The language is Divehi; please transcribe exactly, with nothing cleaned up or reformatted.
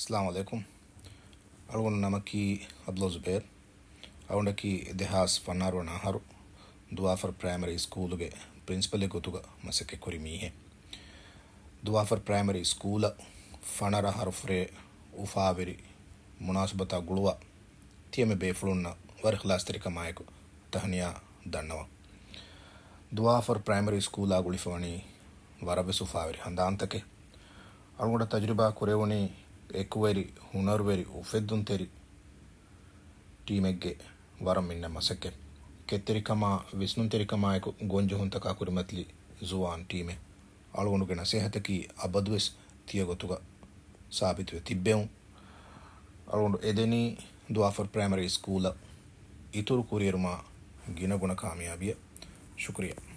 އައްސަލާމު ޢަލައިކުމް. އަޅުގަނޑު ނަމަކީ ޢަބްދުﷲ ޒުބޭރު. އަޅުގަނޑަކީ ދެހާސް ފަންނާރަ ވަނަ އަހަރު ދުވާފަރު ޕްރައިމަރީ ސްކޫލުގެ ޕްރިންސިޕަލެއް ގޮތުގަ މަސައްކަތްކުރި މީހެއް. ދުވާފަރު ޕްރައިމަރީ ސްކޫލަށް ފަނަރަ އަހަރު ފުރޭ އުފާވެރި މުނާސަބަތާ ގުޅުވާ ތިޔަމެ ބޭފުޅުންނަށް ވަރަށް އިޚްލާޞްތެރިކަމާއެކު ތަހަނިޔާ ދަންނަވަން. ދުވާފަރު ޕްރައިމަރީ ސްކޫލާ ގުޅިފަވަނީ ވަރަށްވެސް އުފާވެރި ހަނދާންތަކެއް. އަޅުގަނޑަށް ތަޖުރިބާ ކުރެވުނީ އެކުވެރި، ހުނަރުވެރި، އުފެއްދުންތެރި ޓީމެއްގެ ވަރަށް މިންނަ މަސައްކަތް. ކެތްތެރިކަމާ، ވިސްނުންތެރިކަމާއެކު ގޮންޖެހުންތަކާ ކުރިމަތިލި ޒުވާން ޓީމެއް. އަޅުގަނޑުގެ ނަސޭހަތަކީ އަބަދުވެސް ތިޔަ ގޮތުގަ ސާބިތުވެ ތިއްބެވުން. އަޅުގަނޑު އެދެނީ ދުވާފަރު ޕްރައިމަރީ ސްކޫލަށް އިތުރު ކުރިއެރުމާ ގިނަގުނަ ކާމިޔާބީއަށް. ޝުކުރިއްޔާ.